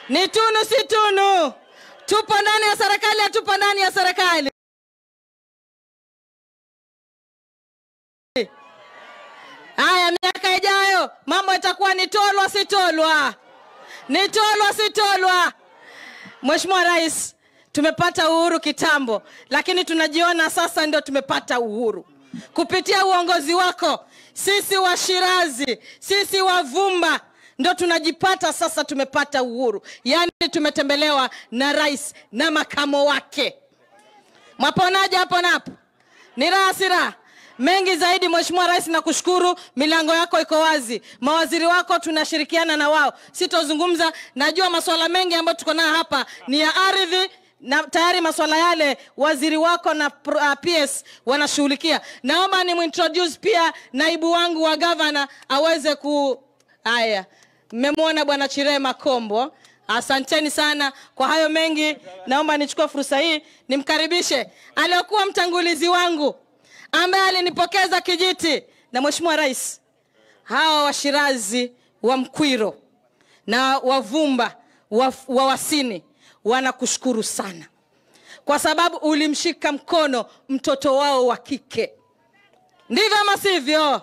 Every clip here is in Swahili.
Ni tunu si tunu? Tupo ndani ya serikali, hatupo ndani ya serikali? Haya, miaka ijayo mambo itakuwa ni tolwa si tolwa, ni tolwa si tolwa. Mheshimiwa Rais, tumepata uhuru kitambo, lakini tunajiona sasa ndio tumepata uhuru. Kupitia uongozi wako, sisi wa Shirazi, sisi wa Vumba ndio tunajipata sasa tumepata uhuru. Yaani tumetembelewa na rais na makamo wake. Mwaponaje hapo na hapo? Ni raha si raha? Mengi zaidi Mheshimiwa Rais, nakushukuru, milango yako iko wazi. Mawaziri wako tunashirikiana na wao. Sitozungumza, najua masuala mengi ambayo tuko nayo hapa ni ya ardhi, na tayari masuala yale waziri wako na PS wanashughulikia. Naomba nimintroduce pia naibu wangu wa governor aweze ku haya. Mmemwona Bwana Chirema Kombo. Asanteni sana kwa hayo mengi. Naomba nichukue fursa hii nimkaribishe aliyokuwa mtangulizi wangu ambaye alinipokeza kijiti na Mheshimiwa Rais. Hawa wa Shirazi wa Mkwiro na Wavumba wa Wasini wanakushukuru sana kwa sababu ulimshika mkono mtoto wao wa kike. Ndivyo ama sivyo?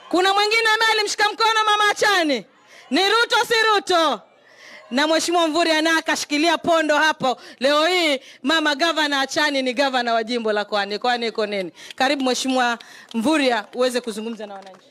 Kuna mwingine ambaye alimshika mkono mama Achani. Ni Ruto si Ruto? Na Mheshimiwa Mvurya naye akashikilia pondo hapo. Leo hii mama gavana Achani ni gavana wa jimbo la Kwani. Kwani iko nini? Karibu Mheshimiwa Mvurya uweze kuzungumza na wananchi.